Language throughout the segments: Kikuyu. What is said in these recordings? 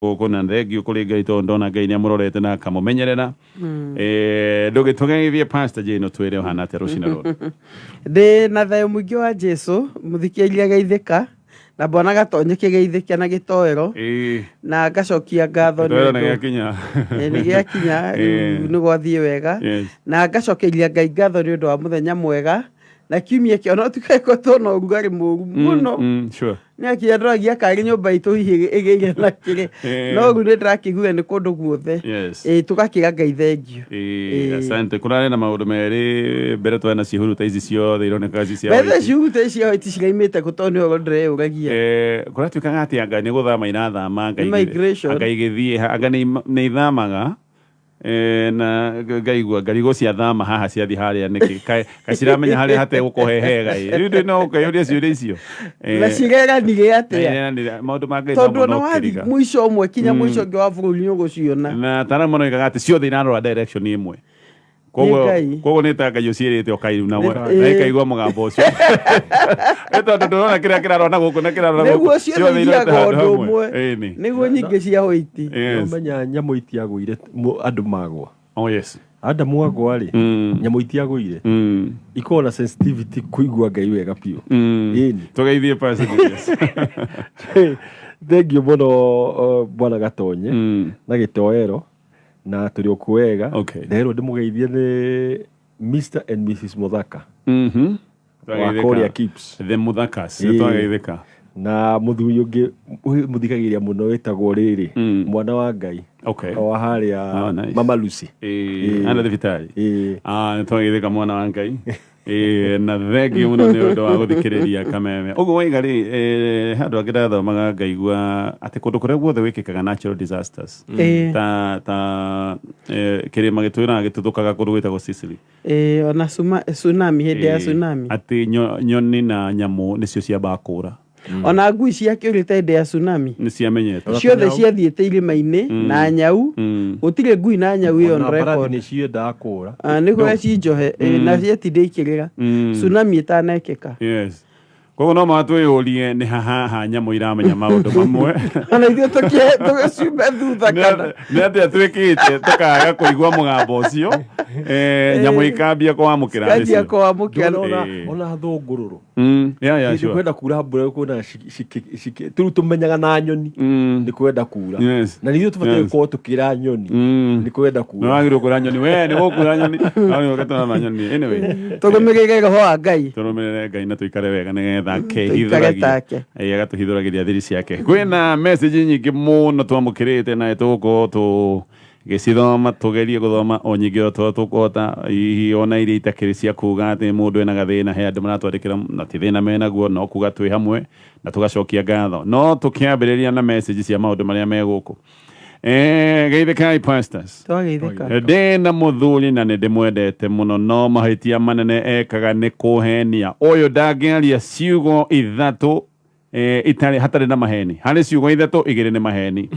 Gũkũ na thengiũ kũrĩ Ngai tondũ ndona Ngai nĩ amũrorete na akamũmenyerera. Ndũgĩtũgeithie, Pastor Jane, ũtwĩre ũhana atĩa rũcinĩ rũrũ. Ndĩ na thayũ mũingĩ wa Jesu, mũthikĩrĩria geithĩka na mbona gatonye kĩgeithĩke na gĩtoero na ngacokia ngatho nĩ Gĩtoero nĩ ũndũ- gĩakinya. Nĩ gĩakinya rĩu, nĩ gwathiĩ wega. Na ngacokeria Ngai ngatho nĩ ũndũ wa mũthenya mwega na kiumia kĩo no tũkaĩko na ũrugarĩ mũru mũno. Nĩ akinya ndĩragia karĩ nyũmba itũ hihi ĩgĩire na kĩrĩ, no rĩu nĩ ndĩrakĩigua nĩ kũndũ guothe. Ĩĩ, tũgakĩra Ngai thengiũ. Asante. Kũrarĩ na maũndũ merĩ mbere twarĩ na ciĩhuruta ici ciothe ironekaga ci cia Bethe white. ciuguta ici cia white ciraimĩte kũ? Tondũ nĩ ũhoro ndĩreyũragia. Kũratuĩkaga atĩ anga nĩ gũthama irathama, anga Nĩ migration. Anga igĩthiĩ ha, anga nĩ ithamaga. Na ngaigua ngarigwo ciathama haha ciathiĩ harĩa nĩkĩ? Kaĩ ciramenya harĩa hategũkorwo he hega ĩ? Rĩu ndĩ no ũkeyũria ciũria icio. Na cireranire atĩa? Ireranire, maũndũ ma Ngai Tondũ no ona mũno wathiĩ ũkĩriga. mũico ũmwe kinya mũico ũngĩ wa bũrũri nĩ ũgũciona. Na ataaramu maroigaga atĩ ciothe irarora direction ĩmwe. Koguo Ngai. Koguo nĩ ta Ngai ũciĩrĩte ũkai na na ikaigua mũgambo ũcio. Nĩ tondũ ndũrona kĩrĩa kĩrarora na gũkũ na kĩrarora gũkũ. Nĩguo ciothe irorete ithiaga handũ ũndũ hamwe. ũmwe. Ĩni. Nĩguo nyingĩ cia white. Ũmenya nyamũ itiagũire andũ magwa. Oh yes. Adamu agwa rĩ, nyamũ itiagũire. Ikoragwo na sensitivity kũigua Ngai wega biũ. Ĩni. Tũgeithie, Pastor Julius. Thengiũ mũno, bwana Gatonye na gĩtoero na tũrĩ o kuo wega. Nderwo ndĩmũgeithie nĩ Mr and Mrs Muthaka wa Twageithĩka. kũrĩa Kips. The Muthakas. Twageithĩka. Na mũthuri ũngĩ mũthikagĩrĩria mũno wĩtagwo rĩrĩ mwana wa Ngai wa harĩa Oh, nice. Mama Lucy. Ana thibitarĩ. Ĩĩ. Ah, nĩ twageithĩka, mwana wa Ngai. Na thengiũ mũno nĩ ũndũ wa gũthikĩrĩria kameme. Ũguo waiga rĩ, handũ angĩ ndathomaga ngaigua atĩ kũndũ kũrĩa guothe gwĩkĩkaga natural disasters, ta kĩrĩma gĩtwĩraga gĩtuthũkaga kũndũ gwĩtagwo Sicily. Ĩĩ, ona tsunami, hĩndĩ ya tsunami. Atĩ nyoni na nyamũ nĩcio ciambaga kũra. Ona ngui ciakĩũrĩte hĩndĩ ya tsunami. Nĩ ciamenyete. Ciothe ciathiĩte irĩma-inĩ na nyau. Gũtirĩ ngui na nyau ĩyo on Ona mbarathi record. nĩ ciendaga kũra. Ah, nĩ kũrĩa cinjohe na ciatinda ikĩrĩra tsunami ĩtanekĩka. Yes, koguo no ma twĩyũrie nĩ ha haha nyamũ iramenya maũndũ mamwe. Ona ithuĩ tũgĩciume thutha kana Nĩ atĩa twĩkĩte tũkaga kũigua mũgambo ũcio, nyamũ ikambia kwamũkĩra cikanjia nĩcio? kwamũkĩra. Ndũrona ona thũngũrũrũ Yeah, hĩndĩ kwenda kura mbura kwĩna rĩu tũmenyaga na nyoni nĩ kwenda kura. Na nĩ ithuĩ tũbatiĩ gũkorwo tũkĩra nyoni nĩ kwenda Nĩ kura. wagĩrĩirwo kwĩra nyoni we nĩ gũkura nyoni, wagĩrĩirwo gũtwara na nyoni anyway. Tũrũmĩrĩre roho wa Ngai. Tũrũmĩrĩre Ngai na tũikare wega nĩgetha Tũikare akehithũragia take. Agatũhithũragĩria thiri ciake. Kwĩna message nyingĩ mũno twamũkĩrĩte na tũgũkorwo tũgĩcithoma, tũgerie gũthoma o nyingĩ o ta tũkũhota, hihi ona iria itakĩrĩ cia kuga atĩ mũndũ ena gathĩna. He andũ maratwandĩkĩra na ti thĩna menaguo, no kuga twĩ hamwe na tũgacokia ngatho. No tũkĩambĩrĩria na message cia maũndũ marĩa me gũkũ. Geithĩkai, pastors. Twageithĩka. Ndĩ na mũthuri na nĩ ndĩmwendete mũno, no mahĩtia manene ekaga nĩ kũhenia. Ũyũ ndangĩaria ciugo ithatũ itarĩ hatarĩ na maheni. Harĩ ciugo ithatũ, igĩrĩ nĩ maheni.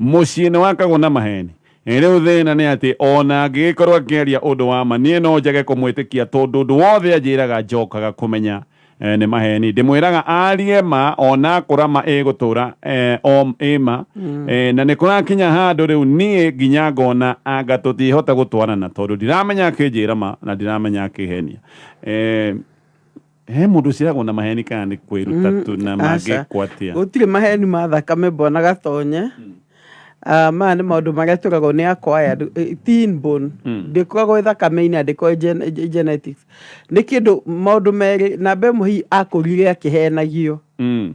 Mũciĩ nĩ wakagwo na maheni. Rĩu thĩna nĩ atĩ ona angĩgĩkorwo akĩaria ũndũ wa ma, niĩ no njage kũmwĩtĩkia tondũ ũndũ wothe anjĩraga njokaga kũmenya nĩ maheni. Ndĩmwĩraga arie ma, ona akũra ma ĩgũtũra o ĩma. Na nĩ kũrakinya handũ rĩu niĩ nginya ngona anga tũtihota gũtwarana tondũ ndiramenya akĩnjĩra ma na ndiramenya akĩhenia. He mũndũ ũciaragwo na maheni kana nĩ kwĩruta tu na Aca. mangĩkwo atĩa? Gũtirĩ maheni ma thakame, mbona gatonye. Ah, maya nĩ maũndũ marĩa twĩragwo nĩ acquired, ti inborn, ndĩkoragwo ĩ thakame-inĩ na ndĩkoragwo ĩ genetics. Nĩ kĩndũ maũndũ merĩ. Namba ĩmwe, hihi akũrire akĩhenagio. Nĩ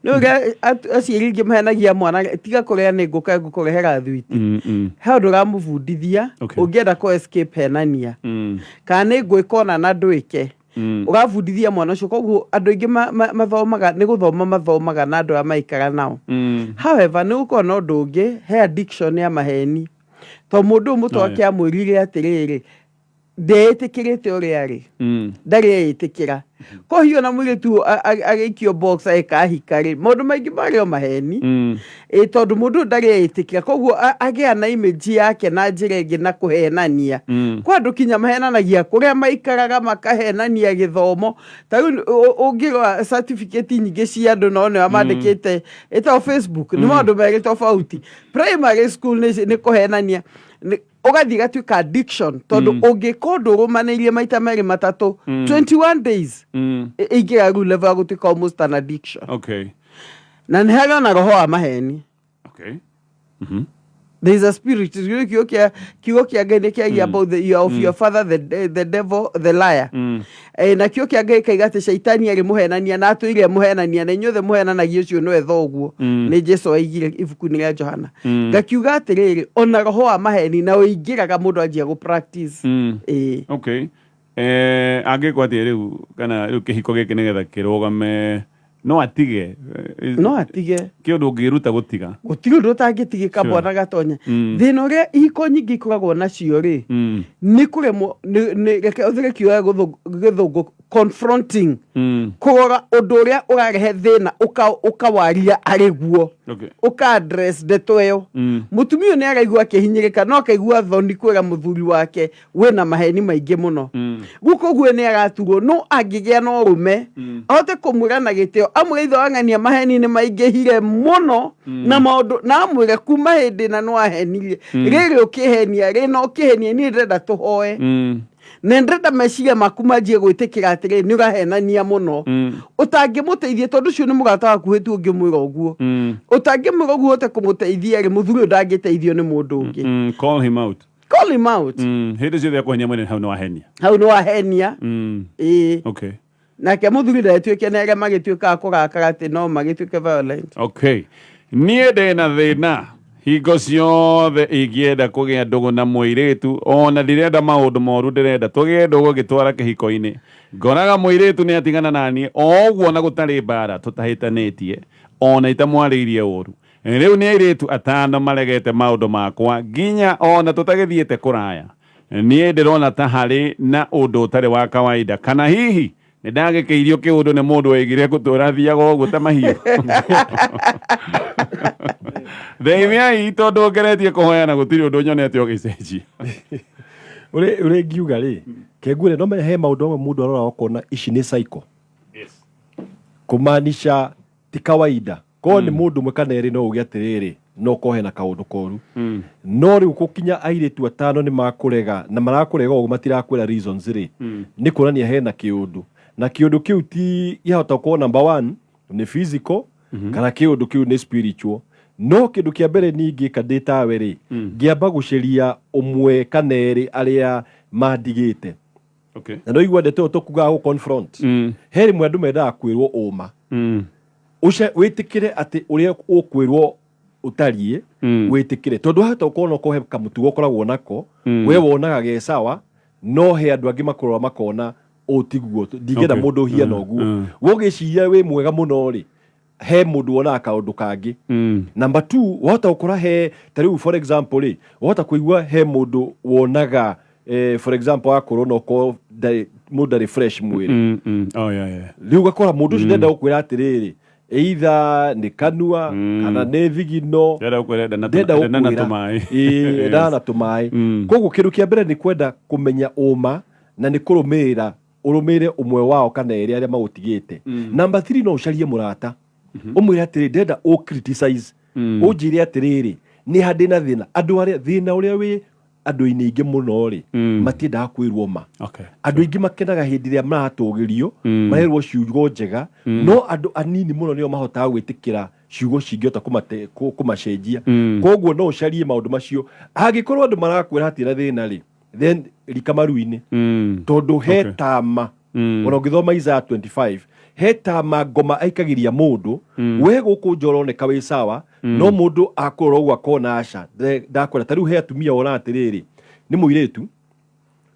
ũrĩa aciari aingĩ mahenagia mwana, tiga kũrĩa nĩ ngũka ngũkũrehera thwiti. He ũndũ ũramũbundithia. Ũngĩenda kũ escape henania kana nĩ ngwĩka ona na ndwĩke. Ũrabundithia mwana ũcio. Koguo andũ aingĩ mathomaga nĩ gũthoma mathomaga na andũ arĩa maikara nao. However, nĩ gũkoragwo na ũndũ ũngĩ, he addiction ya maheni, to mũndũ ũyũ mũtwe wake amwĩrire atĩrĩrĩ. Ndeĩtĩkĩrĩte ũrĩa arĩ. Ndarĩ eĩtĩkĩra. Kohiũ na mũirĩtu agĩikio box agĩkahika rĩ, maũndũ maingĩ marĩ o maheni. Ĩ tondũ mũndũ ũyũ ndarĩ eĩtĩkĩra, koguo agĩa na image yake na njĩra ĩngĩ na kũhenania. Kwa andũ kinya mahenanagia kũrĩa maikaraga, makahenania gĩthomo. Ta rĩu ũngĩrora certificate nyingĩ cia andũ no nĩo mandĩkĩte ĩtagwo Facebook, nĩ maũndũ merĩ tofauti. Primary school nĩ kũhenania. Ũgathiĩ gatuĩka addiction tondũ ũngĩka ũndũ ũrũmanĩirie maita merĩ matatũ 21 days, ĩingĩra rĩu level ya gũtuĩka almost an addiction. Na nĩ harĩ ona roho wa maheni. There is a spirit. Kiugo kĩa Ngai nĩ kĩaria about the, you are of your father the devil, the liar. Na kiugo kĩa Ngai kaiga atĩ caitani arĩ mũhenania na atũire mũhenania na inyuothe mũhenanagia ũcio nĩwe thoguo. Nĩ Jesu aigire ibuku-inĩ rĩa Johana. Ngakiuga atĩrĩrĩ, ona roho wa maheni na ũingĩraga mũndũ anjia gũ practice. Ĩĩ. Okay. Angĩkwo atĩa rĩu kana rĩu kĩhiko gĩkĩ nĩgetha kĩrũgame no atige? No atige. Kĩ ũndũ ũngĩruta gũtiga? Gũtirĩ ũndũ ũtangĩtigĩka. Bwana Gatonya, thĩna ũrĩa ihiko nyingĩ ikoragwo nacio rĩ, nĩ kũremwo reke ũthĩre kiugo gĩa gĩthũngũ confronting, kũrora ũndũ ũrĩa ũrarehe thĩna ũkawaria arĩ guo, ũka address ndeto ĩyo. Mũtumia ũyũ nĩ araigua akĩhinyĩrĩka no akaigua thoni kwĩra mũthuri wake wĩna maheni maingĩ mũno. Rĩu koguo nĩ araturwo, no angĩgĩa na ũrũme ahote kũmwĩra na gĩtĩo, amwĩre ithe wang'ania maheni nĩ maingĩhire mũno na maũndũ, na amwĩre kuma hĩndĩ na no ahenirie rĩrĩ ũkĩhenia rĩ na ũkĩhenia, niĩ ndĩrenda tũhoe na ndĩrenda meciria maku manjie gwĩtĩkĩra atĩrĩ nĩ ũrahenania mũno. Ũtangĩmũteithia tondũ ũcio nĩ mũrata waku hĩtu, ũngĩmwĩra ũguo, ũtangĩmwĩra ũguo ũhote kũmũteithia rĩ, mũthuri ũyũ ndangĩteithio nĩ mũndũ ũngĩ. Call him out. Call him out. Hĩndĩ ciothe akũhenia mwene hau nĩ wahenia. Hau nĩ wahenia. Ĩĩ. Nake mũthuri ndagĩtuĩke nĩ arĩa magĩtuĩka a kũrakara atĩ no magĩtuĩke violent. Okay, niĩ ndĩ na thĩna. Hingo ciothe ingĩenda kũgĩa ndũgũ na mũirĩtu, ona ndirenda maũndũ moru, ndĩrenda tũgĩe ndũgũ gĩtwara kĩhiko-inĩ, ngoraga mũirĩtu nĩ atigana naniĩ o ũguo na gũtarĩ mbara tũtahĩtanĩtie, ona itamwarĩirie ũru. Rĩu nĩ airĩtu atano maregete maũndũ makwa nginya ona tũtagĩthiĩte kũraya. Niĩ ndĩrona ta harĩ na ũndũ ũtarĩ wa kawaida, kana hihi nĩ ndagĩkĩirio kĩũndũ nĩ mũndũ waigire ngũtũra thiaga ũguo ta mahiũ. Ndeithiai tondũ ngeretie kũhoya na gũtirĩ ũndũ nyonete ũgĩcenjia. Ũrĩa ingiuga rĩ, kengure no menya he maũndũ amwe mũndũ arora ũkona ici nĩ cycle, kũmaanisha ti kawaida. Korwo nĩ mũndũ ũmwe kana erĩ no uge atĩrĩrĩ, no korwo hena kaũndũ koru, no rĩu gũkinya airĩtu atano nĩ makũrega na marakũrega ũguo matirakwĩra reasons rĩ, nĩ kuonania hena kĩũndũ, na kĩũndũ kĩu ti gĩahota gũkorwo number one nĩ physical kana kĩũndũ kĩu nĩ spiritual. No kĩndũ kĩa mbere niĩ ingĩka ndĩ tawe rĩ, ngĩamba gũceria ũmwe kana erĩ arĩa mandigĩte. Na no igua ndeto ĩyo tũkugaga gũ confront, he rĩmwe andũ mendaga kwĩrwo ũma. Wĩtĩkĩre atĩ ũrĩa ũkwĩrwo ũtariĩ, wĩtĩkĩre, tondũ hata ũkorwo no kohe kamũtugo ũkoragwo nako, we wonaga ge sawa, no he andũ angĩ makũrora makona ũũ tiguo, ndingĩenda mũndũ ũhiana ũguo. We ũgĩciria wĩ mwega mũno rĩ, he mũndũ wonaga kaũndũ kangĩ. Number two, wahota gũkora he ta rĩu for example rĩ, wahota kũigua he mũndũ wonaga for example akorwo no korwo mũndũ ndarĩ fresh mwĩrĩ. Oh, yeah. Rĩu ũgakora mũndũ ũcio ndenda gũkwĩra atĩrĩrĩ, either nĩ kanua kana nĩ thigino. Ndenda gũkwĩra ndenda ndenda na gũkwĩra. tũmaĩ. Ĩĩ, endaga na tũmaĩ. Koguo kĩndũ kĩa mbere nĩ kwenda kũmenya ũma na nĩ kũrũmĩrĩra, ũrũmĩrĩre ũmwe wao kana erĩ arĩa magũtigĩte. Number three, no ũcarie mũrata ũmwĩre atĩrĩ, ndenda ũ criticize, ũnjĩre atĩrĩrĩ, nĩ ha ndĩna thĩna. Andũ arĩa thĩna ũrĩa wĩ andũ-inĩ aingĩ mũno rĩ, matiendaga kwĩrwo ma. Andũ aingĩ makenaga hĩndĩ ĩrĩa maratũgĩrio, marerwo ciugo njega, no andũ anini mũno nĩo mahotaga gwĩtĩkĩra ciugo cingĩhota kũmacenjia. Koguo no ũcarie maũndũ macio. Angĩkorwo andũ marakwĩra hatirĩ na thĩna rĩ, then rika maru-inĩ, tondũ he tama ona ũngĩthoma Isaiah 25, he tama ngoma aikagĩria mũndũ. We gũkũ nja ũroneka wĩ sawa, no mũndũ akũrora ũguo akona aca, ndakwenda. Ta rĩu he atumia wona atĩrĩrĩ, nĩ mũirĩtu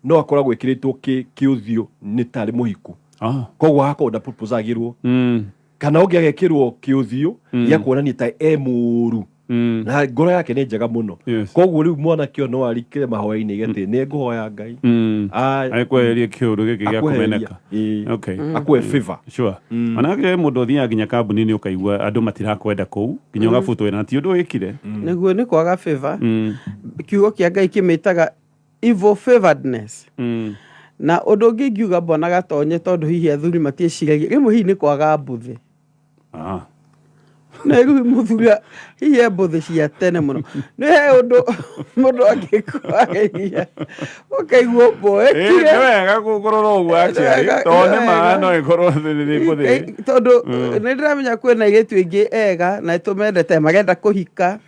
no akoragwo ĩkĩrĩtwo kĩũthiũ nĩ tarĩ mũhiku, koguo agakorwo ndaproposagĩrwo, kana ũngĩ agekĩrwo kĩũthiũ gĩa kuonania ta e mũru. Na ngoro yake nĩ njega mũno. Koguo rĩu mwanake ũyũ no arikĩre mahoya-inĩ gĩatĩ nĩ ngũhoya Ngai. Akweherie kĩũndũ gĩkĩ gĩa Akweheria. kũmeneka. Ĩĩ. Okay. Akũhe favor. Sure. Onake mũndũ ũthiaga nginya kambuni-inĩ ũkaigua andũ matirakwenda kũu nginya ũgabutwo wĩra na ti ũndũ wĩkire. Nĩguo nĩ kwaga favor. Kiugo kĩa Ngai kĩmĩtaga evil favoredness. Na ũndũ ũngĩ ingiuga mbona gatonye tondũ hihi athuri matiĩciragia rĩmwe hihi nĩ kwaga mbũthĩ. Na rĩu mũthuri hihi e mbũthĩ cia tene mũno. Nĩ he ũndũ mũndũ angĩkwarĩria ũkaigua Ĩĩ, ũmboekire. nĩ wega kũrora ũguo actually Wega, tondũ nĩ nĩ ma wega. no ĩkorwo nĩ mbũthĩ. Tondũ nĩ ndĩramenya kwĩna airĩtu aingĩ ega na tũmendete marenda kũhika.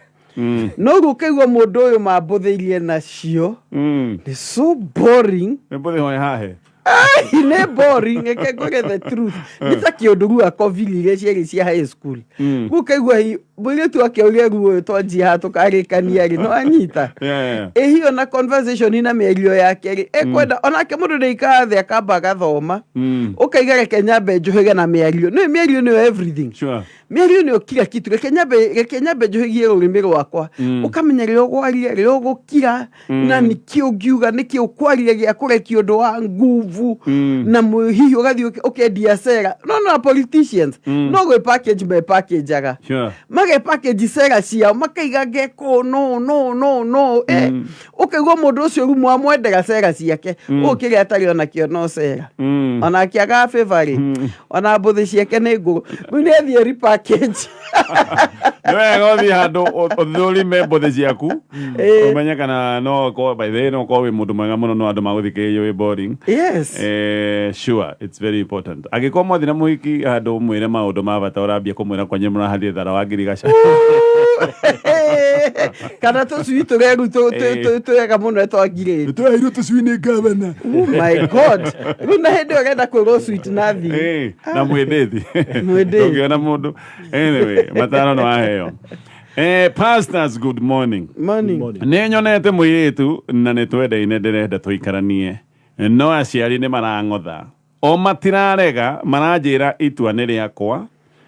No rĩu ũkaigua mũndũ ũyũ mambũthĩirie nacio nĩ so boring. Nĩ mbũthĩ hoe hahe. Ai, nĩ boring, reke ngwĩre the truth. Nĩ ta kĩũndũ rĩu akoviri iria ciarĩ cia high school. Rĩu ũkaigua hi mũirĩtu akĩũria rĩu ũyũ twanjia haha tũkarĩkania rĩ no anyita. Yeah. Ĩ hiyo na conversation na mĩario yake rĩ ekwenda onake mũndũ nĩ aikaraga thĩ akamba agathoma. Ũkaiga reke nyambe njũhĩge na mĩario. Nĩ mĩario nĩyo everything. Sure. Mĩario nĩyo kila kitu. Reke nyambe njũhĩgie rũrĩmĩ rwakwa. Ũkamenya rĩrĩa ũgwaria, rĩrĩa ũgũkira, na nĩkĩ ũngiuga, nĩkĩ ũkwaria gĩa kũrekia ũndũ wa nguvu. Na hihi ũgathiĩ ũkendia cera. No no politicians no gwĩ package me packageaga. Sure. Mage package cera ciao makaiga ngeko no no no no. Ũkaigua mũndũ ũcio rĩu mwamwendera cera ciake. Ũũ kĩrĩa atarĩ onakĩo no cera. Ona akĩagaga favor rĩ, ona mbũthĩ ciake nĩ ngũrũ. Rĩu nĩ athiĩ repackage. Nĩ wega ũthiĩ handũ ũthũrime mbũthĩ ciaku ũmenye kana no ũkorwo by the way no ũkorwo wĩ mũndũ mwega mũno no andũ magũthikĩrĩria wĩ boring. Yes. Sure, it's very important. Angĩkorwo mwathiĩ na mũhiki handũ ũmwĩre maũndũ ma bata ũrambia kũmwĩra kwanyu mũrahathiĩ thara wa ngirigaca. Kana tũcui tũreru twega mũno twa ngirĩndi. Tũraheirwo tũcui nĩ gavana. Oh my God. Rĩu na hĩndĩ ĩyo ũrenda kwĩrwo sweet nothing. Na mwĩndĩthi. Mwĩndĩthi. Ndũngĩona mũndũ. Anyway, mataro no aheo. Pastors, good morning. Morning. Morning. Nĩ nyonete mũirĩtu na nĩ twendaine ndĩrenda tũikaranie no aciari nĩ marang'otha o matirarega maranjĩra itua nĩ rĩakwa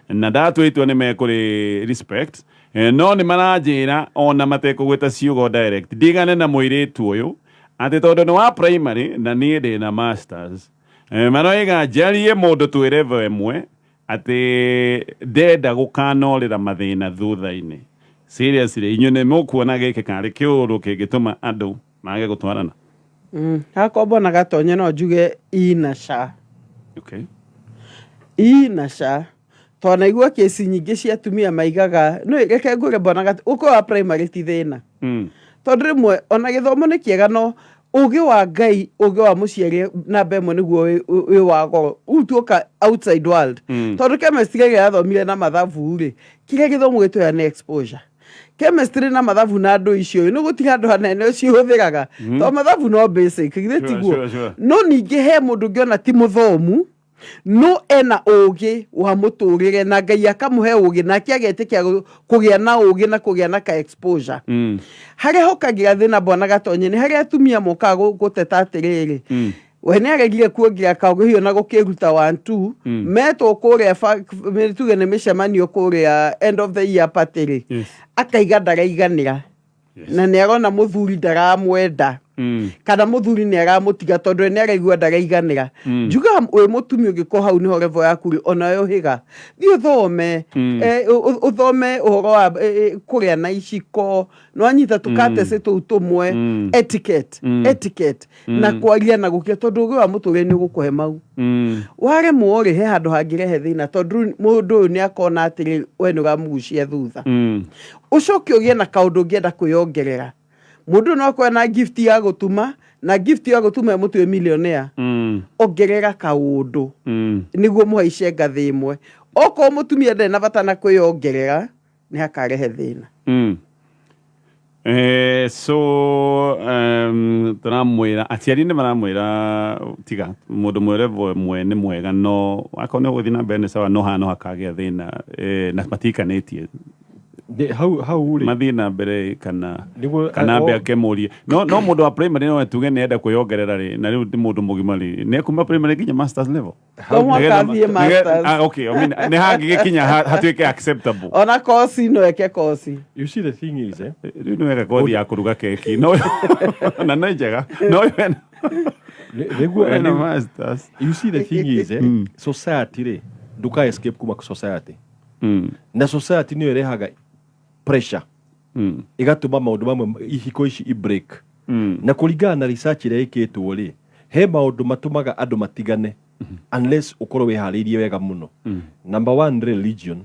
na ndatua itua nĩ mekũrĩ respect no nĩ maranjĩra ona matekũgwĩta ciugo direct ndigane na mũirĩtu ũyũ atĩ tondũ nĩ wa primary na niĩ ndĩ na masters. Maroiga njarie mũndũ twĩ level ĩmwe atĩ ndenda gũkanorĩra mathĩna thutha-inĩ. Seriously, inyuĩ nĩ mũkuona gĩkĩ karĩ kĩũndũ kĩngĩtũma andũ mage gũtwarana? Hakwa mbona gatonye no njuge ina ca. Okay. Ina ca. Twanaigua kesi nyingĩ cia atumia maigaga, no reke ngwĩre mbona ũkorwo wa primary ti thĩna. Tondũ rĩmwe ona gĩthomo nĩ kĩega no ũgĩ wa Ngai, ũgĩ wa mũciari namba ĩmwe nĩguo wĩ wa goro. Rĩu tuoka outside world. Tondũ chemistry ĩrĩa yathomire na mathabu rĩ, kĩrĩa gĩthomo gĩtũheaga nĩ exposure. Chemistry na mathabu na andũ icio nĩ gũtirĩ handũ hanene ũcihũthĩraga. Tondũ mathabu no basic, githĩ tiguo? Sure. No ningĩ he mũndũ ũngĩona ti mũthomu, no ena ũgĩ wa mũtũrĩre na Ngai akamũhe ũgĩ nake agetĩkia kũgĩa na ũgĩ na kũgĩa na ka exposure. Harĩa hokagĩra thĩna bwana Gatonye nĩ harĩa atumia mokaga gũteta atĩrĩrĩ. We nĩ aregire kuongerera kaũgĩ hiyo na gũkĩruta 1 2 metwo kũrĩa tuge nĩ mĩcemanio kũrĩa end of the year party rĩ. Akaiga ndaraiganĩra. Na nĩ arona mũthuri ndaramwenda. Kana mũthuri nĩ aramũtiga tondũ nĩ araigua ndaraiganĩra. Njugaga wĩ mũtumia ũngĩkorwo hau nĩho level yaku rĩ, onawe ũhĩga. Thiĩ ũthome. Ũthome ũhoro wa kũrĩa na iciko. Nĩwanyita tũkatecĩ tũu tũmwe. Etiquette. Etiquette. Na kwaria na gũkia tondũ ũgĩ wa mũtũrĩre nĩ ũgũkũhe mau. Waremwo rĩ, he handũ hangĩrehe thĩna tondũ mũndũ ũyũ nĩ akona atĩrĩ we nĩ ũramũgucia thutha. Ũcoke ũgĩe na kaũndũ ũngĩenda kwĩyongerera. Mũndũ no akorwo na gift ya gũtuma, na gift ya gũtuma ĩmũtue millionaire. Ongerera kaũndũ. Nĩguo mũhaice ngathĩ ĩmwe. Okorwo mũtumia ndarĩ na bata na kwĩyongerera, nĩ hakarehe thĩna. So tũramwĩra aciari nĩ maramwĩra tiga mũndũ mwĩ level ĩmwe nĩ mwega no akorwo nĩ ũgũthiĩ na mbere nĩ sawa no haha no hakagĩa thĩna na matikanĩtie. Hau hau rĩ Mathiĩ na mbere kana Nĩguo- kana ambe o- akemũrie. No mũndũ wa primary no tuge nĩ enda kwĩongerera rĩ, na rĩu nĩ mũndũ mũgima rĩ, nĩ ekuma primary nginya masters level. To mũhaka athiĩ masters. Ah, okay, I mean, nĩ hangĩgĩkinya hatuĩke acceptable. Ona kosi no eke kosi. You see, the thing is, Rĩu nĩ wega kothi ya kũruga keki no na nĩ njega no wena Nĩguo wena masters. You see, the thing is, society rĩ, ndũka escape kuma society. Na society nĩyo ĩrehaga pressure, ĩgatũma maũndũ mamwe ihiko ici i break. Na kũringana na research ĩrĩa ĩkĩtwo rĩ, he maũndũ matũmaga andũ matigane unless ũkorwo wĩharĩirie wega mũno. Number one, religion.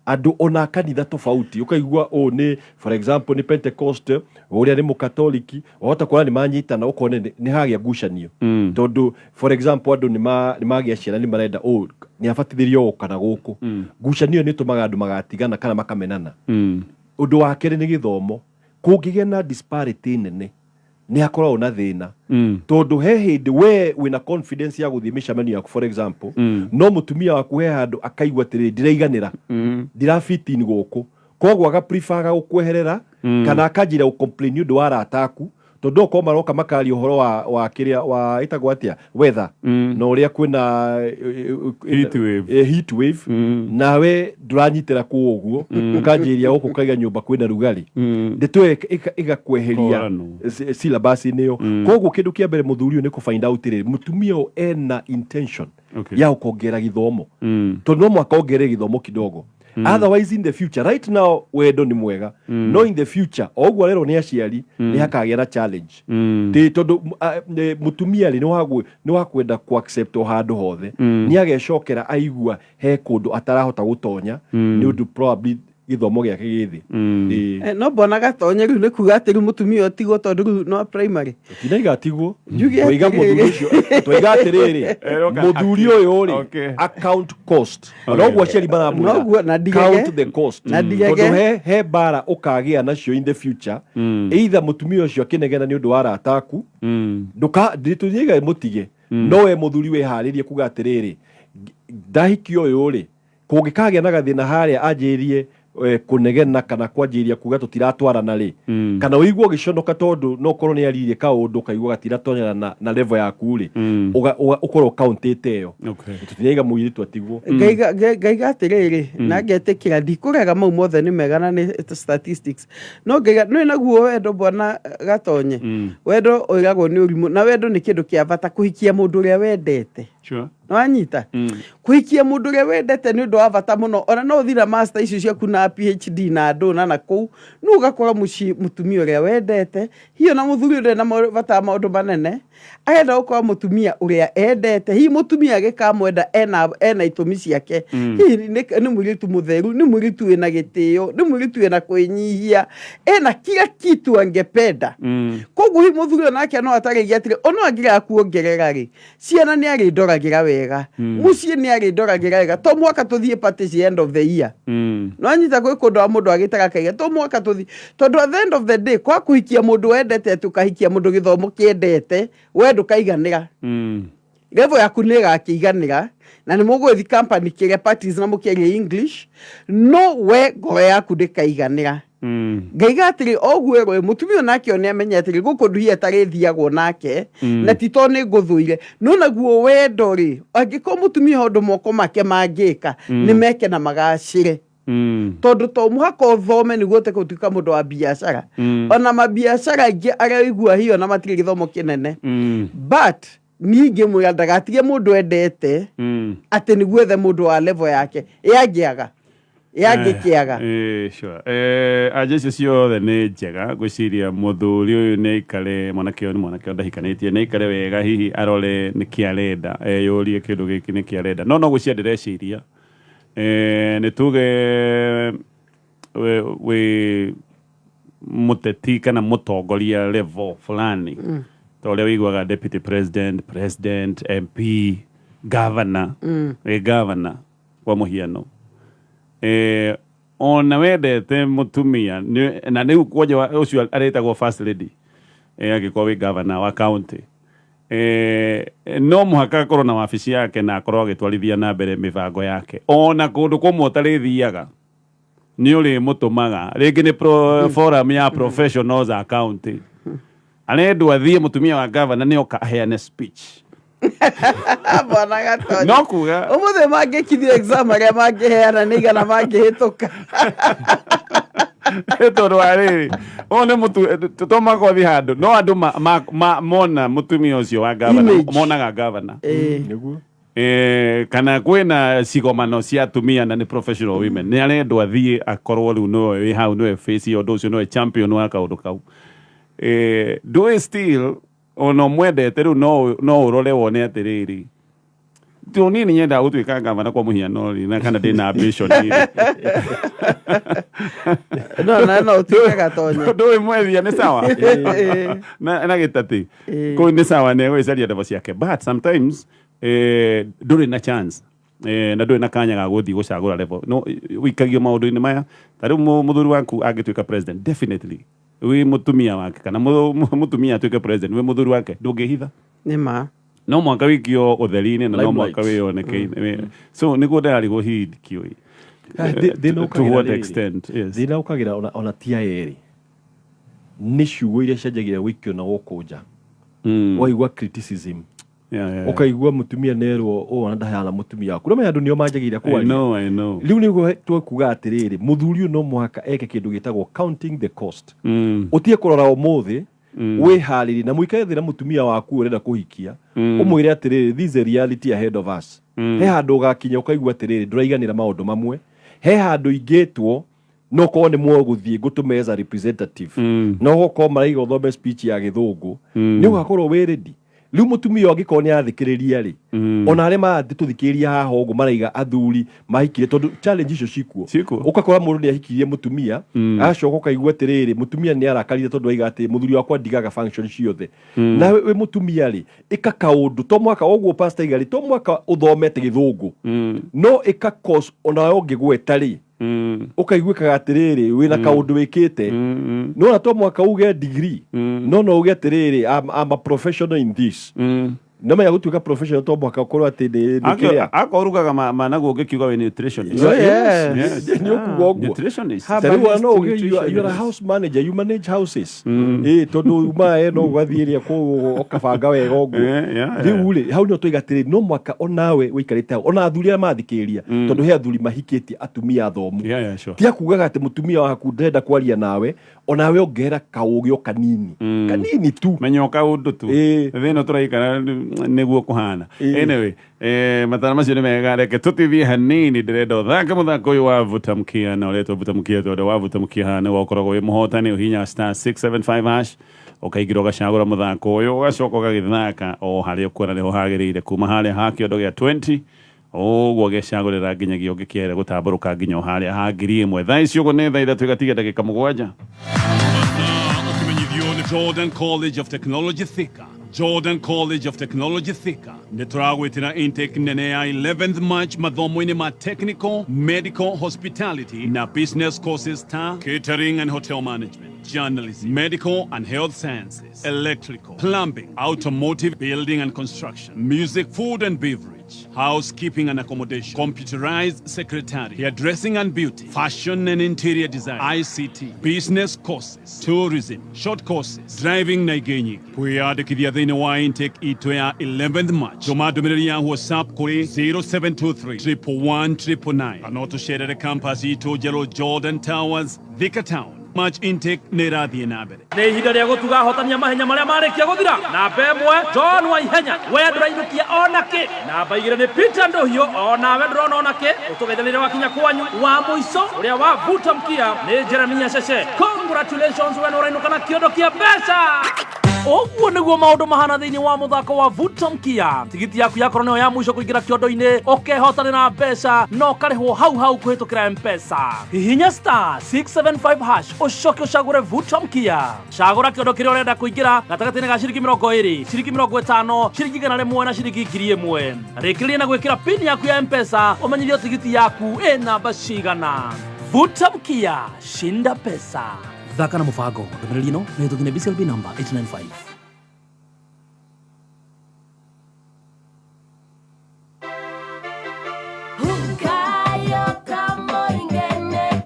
Andũ ona kanitha tofauti, ũkaigua ũũ nĩ, for example, nĩ Pentecost, ũrĩa nĩ Mũkatoliki, wahota kuona nĩ manyitana, ũkone nĩ hagĩa ngucanio, tondũ, for example, andũ nĩ magĩa ciana, nĩ marenda ũũ nĩ abatithĩrio ũũ kana gũkũ. Ngucanio nĩ ĩtũmaga andũ magatigana kana makamenana. Ũndũ wa kerĩ nĩ gĩthomo. Kũngĩgĩa na disparity nene, nĩ hakoragwo na thĩna, tondũ he hĩndĩ we wĩna confidence ya gũthiĩ mĩcemanio yaku, for example, no mũtumia waku he handũ akaigua atĩrĩrĩ, ndiraiganĩra, ndirafit in gũkũ, koguo agapreferga gũkweherera kana akanjĩra gũcomplain nĩ ũndũ wa arata aku, tondũ okorwo maroka makaria ũhoro wa kĩrĩa wa ĩtagwo atĩa, weather, na ũrĩa kwĩna Heat wave. Heat wave, nawe ndũranyitĩra kũu ũguo, ũkanjĩria gũkũ ũkaiga nyũmba kwĩna rugarĩ. Ndeto ĩyo ĩgakweheria Kũrano. Syllabus-inĩ ĩyo. Koguo kĩndũ kĩa mbere mũthuri ũyũ nĩ kũ find out rĩ, mũtumia ũyũ ena intention ya gũkongerera gĩthomo, tondũ no mũhaka ongerere gĩthomo kidogo. Otherwise, in the future, right now wendo nĩ mwega, no in the future, o ũguo arerwo nĩ aciari, nĩ hakagĩa na challenge. Tĩ tondũ mũtumia rĩ, nĩ wa kwenda ku accept o handũ hothe. Nĩ agecokera aigua he kũndũ atarahota gũtonya nĩ ũndũ probably gĩthomo gĩake gĩ thĩ. Ĩĩ. No mbona Gatonye rĩu nĩ kuga atĩ rĩu mũtumia ũyũ tigwo, tondũ rĩu no primary. Tinaiga tigwo. Njuge Twaiga atĩrĩrĩ. mũthuri ũcio, twaiga atĩrĩrĩ, Eroka mũthuri ũyũ rĩ, account cost. Noguo aciari maramwĩra, Noguo, na ndigege. count the cost, Na ndigege. tondũ he mbara ũkagĩa nacio in the future, either mũtumia ũcio akĩnegena nĩ ũndũ wa arata aku. Ndũka nditũnyiga mũtige, no we mũthuri wĩharĩrie kuga atĩrĩrĩ, ndahikio ũyũ rĩ, kũngĩkagĩa na gathĩna harĩa anjĩrie kũnegena kana kwanjĩria kuga tũtiratwarana rĩ, kana ũigue ũgĩconoka tondũ no korwo nĩ aririe kaũndũ kaigua gatiratonyana na level yaku rĩ, ũkorwo ũkauntĩte ĩyo. Tũtinaiga mũirĩtu atigwo. Ngaiga atĩrĩrĩ, na ngetĩkĩra, ndikũrega mau mothe nĩ mega na nĩ statistics, no ngaiga nĩ naguo wendo, bwana Gatonye, wendo ũiragwo nĩ ũrimũ, na wendo nĩ kĩndũ kĩa bata, kũhikia mũndũ ũrĩa wendete. Nĩwanyita? Kũhikia mũndũ ũrĩa wendete nĩ ũndũ wa bata mũno. Ona no ũthiĩ na master icio ciaku na PhD na ndũ na nakũu, no ũgakora mũciĩ mũtumia ũrĩa wendete hiyo na mũthuri ũrĩa na bata wa maũndũ manene, arenda gũkorwo mũtumia ũrĩa endete. Hihi mũtumia agĩkamwenda ena itũmi ciake. Hihi nĩ mũirĩtu mũtheru, nĩ mũirĩtu wĩna gĩtĩo, nĩ mũirĩtu wĩna kwĩnyihia, ena kila kitu angependa. Koguo hihi mũthuri ũyũ nake no atarĩria atĩrĩ, ono angĩrega kuongerera rĩ, ciana nĩ arĩndoragĩra wega, mũciĩ nĩ arĩndoragĩra wega, to mwaka tũthiĩ party cia end of the year. No anyita gwĩ kũndũ wa mũndũ agĩtaga kaiga to mwaka tũthiĩ, tondũ at the end of the day, kwa kũhikia mũndũ wendete, atĩ ũkahikia mũndũ gĩthomo kĩendete, we ndũkaiganĩra. Level yaku nĩ ĩgakĩiganĩra na nĩ mũgũgĩthiĩ company kĩrĩa parties na mũkĩaria English, no we ngoro yaku ndĩkaiganĩra. Ngaiga atĩrĩ, oguo ĩrwo mũtumia nake nĩ amenye atĩrĩ, gũkũ nduhi atarĩthiagwo nake, na ti to nĩ ngũthũire, no naguo wendo rĩ, angĩkorwo mũtumia ũndũ moko make mangĩka, nĩ meke na magacĩre, tondũ to mũhaka ũthome nĩguo ũte gũtuĩka mũndũ wa biacara. Ona mabiacara aingĩ arĩa ũigua hiyo na matirĩ gĩthomo kĩnene. But niĩ ingĩmwĩra ndagatige mũndũ endete atĩ nĩguo ethe mũndũ wa level yake, yangĩaga yangĩkĩaga. Sure. Anja icio ciothe nĩ njega. Ngwĩciria mũthuri ũyũ nĩ aikare, mwanake ũyũ nĩ mwanake ũyũ ndahikanĩtie, nĩ aikare wega, hihi arore nĩkĩ arenda, eyũrie kĩndũ gĩkĩ nĩkĩ arenda. No gwĩciria ndĩreciria, nĩ tuge wĩ mũteti kana mũtongoria level fulani, ta ũrĩa wĩiguaga deputy president, president, MP, governor, wĩ governor kwa mũhiano, ona wendete mũtumia na rĩu kwanja ũcio arĩtagwo first lady, angĩkorwo wĩ governor wa county, no mũhaka akorwo na wabici yake na akorwo agĩtwarithia na mbere mĩbango yake ona kũndũ kũmwe ũtarĩthiaga. Nĩ ũrĩmũtũmaga rĩngĩ nĩ forum ya professionals a county, arendwo athiĩ, mũtumia wa gavana nĩ oka aheane speech. Bwana Gatonye. No kuga Ũmũthĩ mangĩkithio exam, arĩa mangĩheana nĩ igana mangĩhĩtũka. Tondũ wa rĩrĩ, ũyũ nĩ mũtu to magothi handũ no andũ mona mũtumia ũcio wa gavana. Image. Monaga gavana. Nĩguo. Kana kwĩna cigomano cia atumia na nĩ professional women, nĩ arendwo athiĩ akorwo rĩu nĩwe wĩ hau, nĩwe face ya ũndũ ũcio, nĩwe champion wa kaũndũ kau. Ndũĩ still ona ũmwendete rĩu no ũrore wone atĩrĩrĩ, to niĩ nĩ nyendaga gũtuĩka gavana kwa mũhiano rĩ, na kana ndĩna ambition rĩ. No na no ũtuĩke Gatonye. Ndũĩ mwethia nĩ sawa na gĩtatĩ kũu nĩ sawa, nĩ egwĩcaria ndebo ciake, but sometimes ndũrĩ na chance na ndũrĩ na kanya ga gũthiĩ gũcagũra level no wĩikagio maũndũ-inĩ maya. Ta rĩu mũthuri waku angĩtuĩka president, definitely wĩ mũtumia wake, kana mũtumia atuĩke president, wĩ mũthuri wake, ndũngĩhitha. Nĩ ma. No mwaka wikio ũtheri-inĩ na no mwaka Limelight. wĩyoneke. So nĩguo ndĩrarigwo hihi ndikĩũĩ Thĩna to ũkagĩra what rĩrĩ. extent, yes. Thĩna ũkagĩra ona ti aya erĩ, nĩ ciugo iria cianjagia gũikio na gũkũ nja. Waigua criticism, ũkaigua mũtumia nerwo ũũ ona ndahana mũtumia waku, ũramenya andũ nĩo manjagĩrĩria I kwaria. know, I know. Rĩu nĩguo twekuga atĩrĩrĩ, mũthuri ũyũ no mũhaka eke kĩndũ gĩtagwo counting the cost. Ũtige kũrora ũmũthĩ, wĩharĩrie na mũikare thĩ na mũtumia waku ũrenda kũhikia, ũmwĩre atĩrĩrĩ, this is a reality ahead of us. He handũ ũgakinya ũkaigua atĩrĩrĩ, ndũraiganĩra maũndũ mamwe, he handũ ingĩtwo no korwo nĩ mwegũthiĩ ngũtũme as a representative, no gũkorwo maraiga ũthome speech ya gĩthũngũ, nĩ ũgakorwo wĩ ready. Rĩu mũtumia ũyũ angĩkorwo nĩ athikĩrĩria rĩ, ona arĩa maratũthikĩrĩria haha ũguo maraiga athuri mahikire, tondũ challenge icio cikuo. Cikuo. Ũgakora mũndũ nĩ ahikirie mũtumia, agacoka ũkaigua atĩrĩrĩ, mũtumia nĩ arakarire tondũ aiga atĩ mũthuri wakwa ndigaga function ciothe. Nawe wĩ mũtumia rĩ, ĩka kaũndũ, to mwaka ũguo pastor aiga rĩ, to mwaka ũthomete gĩthũngũ, no ĩka course onawe ũngĩgweta rĩ, ũkaiguĩkaga atĩrĩrĩ, wĩna kaũndũ wĩkĩte. No to mwaka uge degree, no uge atĩrĩrĩ, I'm a professional in this. No menya gũtuĩka professional to mwaka ũkorwo atĩ nĩ kĩrĩa. Akorwo ũrugaga managu, ũngĩkiuga wĩ nutritionist. Oh, yes. Yes. Nĩ ũkuga ũguo. Nutritionist. Ta rĩu ona no uge Herbalist. you are a house manager, you manage houses, ĩ tondũ uma no ũgathiĩ ĩrĩa kũu ũkabanga wega ũguo. Rĩu rĩ, hau nĩho tũiga atĩrĩ, no mwaka onawe ũikarĩte hau, ona athuri arĩa mathikĩrĩria, tondũ he athuri mahikĩtie atumia athomu. Yeah, sure. Tia kugaga atĩ mũtumia waku ndĩrenda kwaria nawe, onawe ongerera kaũgĩ o kanini kanini tu. Menya o kaũndũ tu. Thĩ ĩno tũraikara nĩguo kũhana. Anyway, matara macio nĩ mega, reke tũtithie hanini. Ndĩrenda ũthake mũthako ũyũ wa vuta mkia, na ũretwo vuta mkia tondũ wavuta mkia haha nĩwe ũkoragwo wĩ mũhotani. Ũhihinya *675#, ũkaingĩra, ũgacagũra mũthako ũyũ, ũgacoka ũgagĩthaka o harĩa ũkuona nĩho hagĩrĩire, kuma harĩa ha kĩondo gĩa 20 ũguo gĩcagũrĩra nginyagia ũngĩkĩere gũtambũrũka nginya o harĩa ha 1000. Thaa ici ũguo nĩ thaa 3 igatiga ndagĩka 7. Ũkĩmenyithio nĩ Jordan College of Technology Thika. Jordan College of Technology Thika nĩ tũragwĩtĩra intake nene ya 11th March mathomo-inĩ ma technical, medical, hospitality na business courses ta catering and hotel management, journalism, medical and health sciences, electrical, plumbing, automotive, building and construction, music, food and beverage, housekeeping and accommodation, computerized secretary, hairdressing and beauty, fashion and interior design, ICT, business courses, tourism, short courses, driving na ingĩ nyingĩ. Kwĩyandĩkithia thĩinĩ wa intake itũ ya 11th March, tũma ndũmĩrĩri ya WhatsApp kũrĩ 0723 111 999, kana ũtũcerere campus itũ njerũ, Jordan Towers, Thika Town. March intake nĩ ĩrathiĩ na mbere. Nĩ ihinda rĩa gũtuga ahotania mahenya marĩa marĩkia gũthira. Namba 1, John Waihenya, we ndũrainũkia ona kĩ. Namba 2 nĩ Peter Ndũhiũ, onawe ndũrona ona kĩ. Ũtũgeithanĩre wakinya kwanyu. Wa mũico ũrĩa wavuta mkia nĩ Jeremia Cece, congratulations, we nĩ ũrainũka na kĩondo kĩa mbeca. Ũguo nĩguo maũndũ mahana thĩinĩ wa mũthako wa vuta mkia. Tigiti yaku yakorwo nĩyo ya mũico kũingĩra kĩondo-inĩ, ũkehotanĩra mbeca na ũkarĩhwo hau hau kũhĩtũkĩra M-Pesa. Hihinya *675# ũcoke ũcagũre vuta mkia. Cagũra kĩondo kĩrĩa ũrenda kũingĩra gatagatĩ-inĩ ga ciringi 20, ciringi 50, ciringi 100 na ciringi 1000. Rĩkĩrĩria na gwĩkĩra pin yaku ya M-Pesa, ũmenyithio tigiti yaku ĩ namba cigana. Vuta mkia, shinda pesa. Thaka na mũbango. Ndũmĩrĩri ĩno nĩ hĩtũkie nĩ BCLB number 895. Hukayo kamoingene.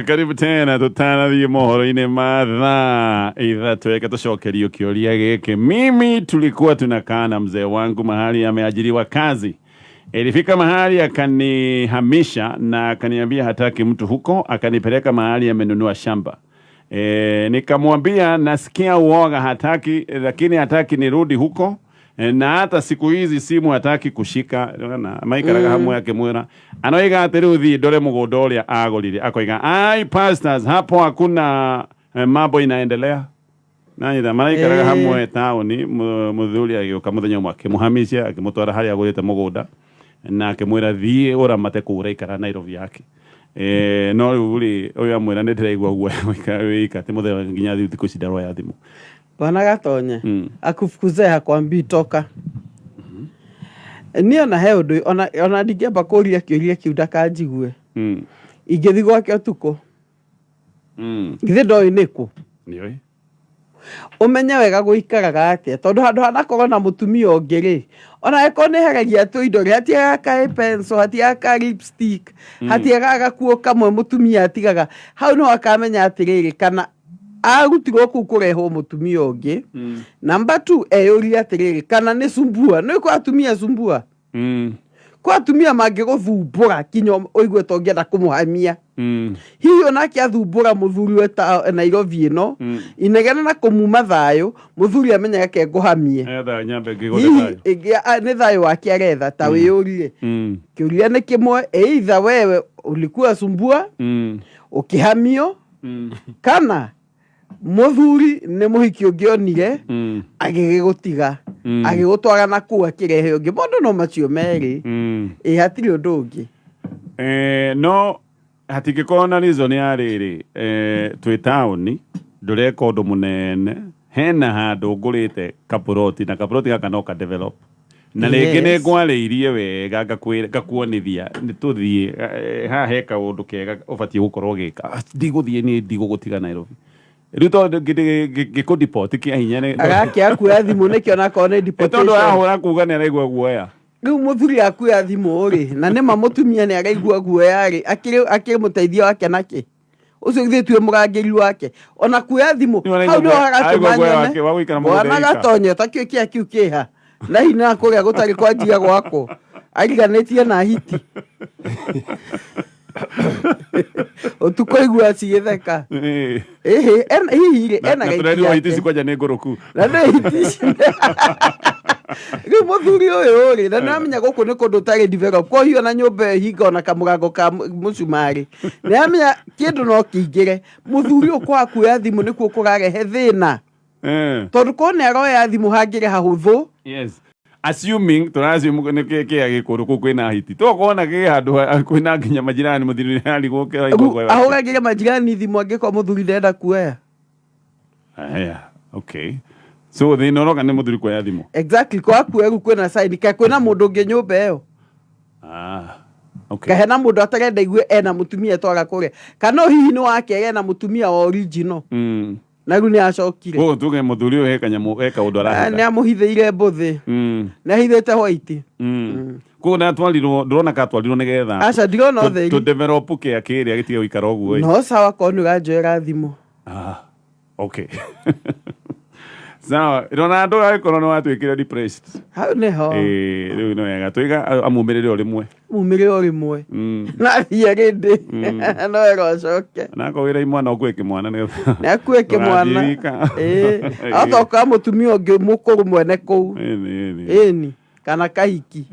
Haya, karibu tena tũtanathiĩ mohoro-inĩ ma thaa 3, reke tũcokerio kĩũria gĩkĩ. Mimi tulikuwa tunakaa na mzee wangu mahali ameajiriwa kazi. Ilifika mahali akanihamisha na akaniambia hataki mtu huko, akanipeleka mahali amenunua shamba. Nikamwambia nasikia uoga, hataki, lakini hataki nirudi huko. Na hata siku hizi simu hataki kushika na maikaraga hamwe akimwira anoiga atĩ rĩu thiĩ ndore mũgũnda ũrĩa agũrire, akoiga ai pastors hapo hakuna mambo inaendelea nanyita maraikaraga hamwe taũni. Mũthuri agĩũka mũthenya ũmwe akĩmũhamicia, akĩmũtwara harĩa agũrĩte mũgũnda na akĩmwĩra thiĩ ũramate kũu ũraikara Nairobi yake. No rĩu rĩ, ũyũ amwĩra nĩ ndĩraigua guoya gũikara wĩika atĩ mũthenya nginya thikũ ici ndaroya thimũ. Bwana Gatonye, akufukuze hakwambii toka. Niĩ ona he ũndũ ona ndingĩamba kũria kĩũria kĩu ndakanjigue. Ingĩthiĩ gwake ũtukũ, githĩ ndoĩ nĩkũ? Nĩũĩ. Ũmenye wega gũikaraga atĩa, tondũ handũ hanakorwo na mũtumia ũngĩ rĩ, ona angĩkorwo nĩ heragia tũindo rĩ, hatiagaga ka pencil, hatiagaga ka lipstick, hatiagaga gakuo kamwe mũtumia atigaga hau, no akamenya atĩrĩrĩ, kana arutirwo kũu kũrehwo mũtumia ũngĩ. Number two, eyũrie atĩrĩrĩ, kana nĩ sumbua nĩ kwa atumia sumbua, kwa atumia mangĩgũthumbũra kinya ũigue ta ũngĩenda kũmũhamia. Hihi onake athumbũra mũthuri we ta Nairobi ĩno, inegene na kũmuma thayũ, mũthuri amenye reke ngũhamie. Etha nyambe ngĩgũre Hihi thayũ. nĩ thayũ wake aretha ta wĩyũrie. Kĩũria nĩ kĩmwe, either wewe ulikuwa sumbua ũkĩhamio, kana mũthuri nĩ mũhiki ũngĩ onire, agĩgĩgũtiga, agĩgũtwara na kũu akĩrehe ũngĩ. Maũndũ no macio merĩ. Ĩ, hatirĩ ũndũ ũngĩ. No hatingĩkorwo na reason ya rĩrĩ, twĩ taũni, ndũreka ũndũ mũnene, hena handũ ngũrĩte kapuroti na kapuroti gaka no ka develop na rĩngĩ nĩ ngwarĩirie wega, ngakuonithia nĩ tũthiĩ, haha he kaũndũ kega ũbatiĩ gũkorwo ũgĩka. Ah, ndigũthiĩ niĩ, ndigũgũtiga Nairobi rĩu tondũ ngĩkũdeport kĩa hinya Agake akuoya thimũ nĩkĩo onakorwo nĩ tondũ deportation. ahũra kuga nĩ araigua guoya. Rĩu mũthuri akuoya thimũ rĩ, na nĩma mũtumia nĩ araigua guoya rĩ, akĩrĩ mũteithia wake nakĩ ũcio githĩ tue mũrangĩri wake ona kuoya thimũ Nĩ araigua hau nĩho hagatũma araigua guoya nyone wake wa gũikara mũgũnda bwana wika. Gatonye takĩo kĩa kĩu kĩha na hihi na kũrĩa gũtarĩ kwanjia gwakwo ariganĩtie na hiti ũtukũ igua cigĩtheka. Ĩhĩ, hihi rĩ Na ena na gaikia tũrerirwo hiti ake. ici kwanja nĩ ngũrũku. Na nĩ hiti ici rĩu mũthuri ũyũ rĩ, na nĩamenya gũkũ nĩ kũndũ ũtarĩ develop, kwa hiyo na nyũmba ĩyo hinga ona kamũrango ka mũcumarĩ, nĩamenya kĩndũ no kĩingĩre. Mũthuri ũyũ kwaga kuoya thimũ nĩkuo kũrarehe thĩna, tondũ korwo nĩ aroya thimũ hangĩrĩ hahũthũ. Yes, assuming tũraassume nĩ kĩa gĩkũrũ kũu kwĩna hiti, tokona gĩ handũ kwĩna nginya majirani, mũthuri nĩ arigwo Rĩu ahũragĩre majirani thimũ angĩkorwo mũthuri ndenda kuoya. Aya, okay, so thĩna ũroka nĩ mũthuri kuoya thimũ. Exactly, kwaga kuoya rĩu kwĩna sign ka kwĩna mũndũ ũngĩ nyũmba ĩyo. Ah, okay. Kahena mũndũ atarenda igue ena mũtumia twara kũrĩa, kana hihi nĩ wake ena mũtumia wa original, na rĩu nĩ acokire. Koguo tuge mũthuri ũyũ he kanyamũ, he kaũndũ Ah, nĩ arahitha. amũhithĩire mbũthĩ. Nĩ ahithĩte white. Koguo ndatwarirwo, ndũrona katwarirwo nĩgetha Aca, ndirona ũtheri. tũ develop kĩa kĩrĩa gĩtige gũikara ũguo ĩ. No sawa, korwo nĩ ũranjoera thimũ. Ah, okay, sawa. Ronaldo agĩkorwo nĩ watuĩkire depressed. Hau nĩho. Rĩu nĩ wega tũiga amumĩrĩre o rĩmwe. Mumĩrĩre o rĩmwe na thiĩ rĩndĩ no wega ũcoke. Na akogĩra imwana ũkue kĩmwana nĩgetha nĩ akue kĩmwana. ndũgathiĩ wika. Atoka mũtumia ũngĩ mũkũrũ mwene kũu. Ĩni, ĩni. Ĩni kana kahiki.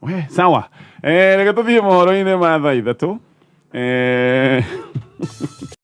We, sawa. Reke tũthiĩ mohoro-inĩ ma thaa 3.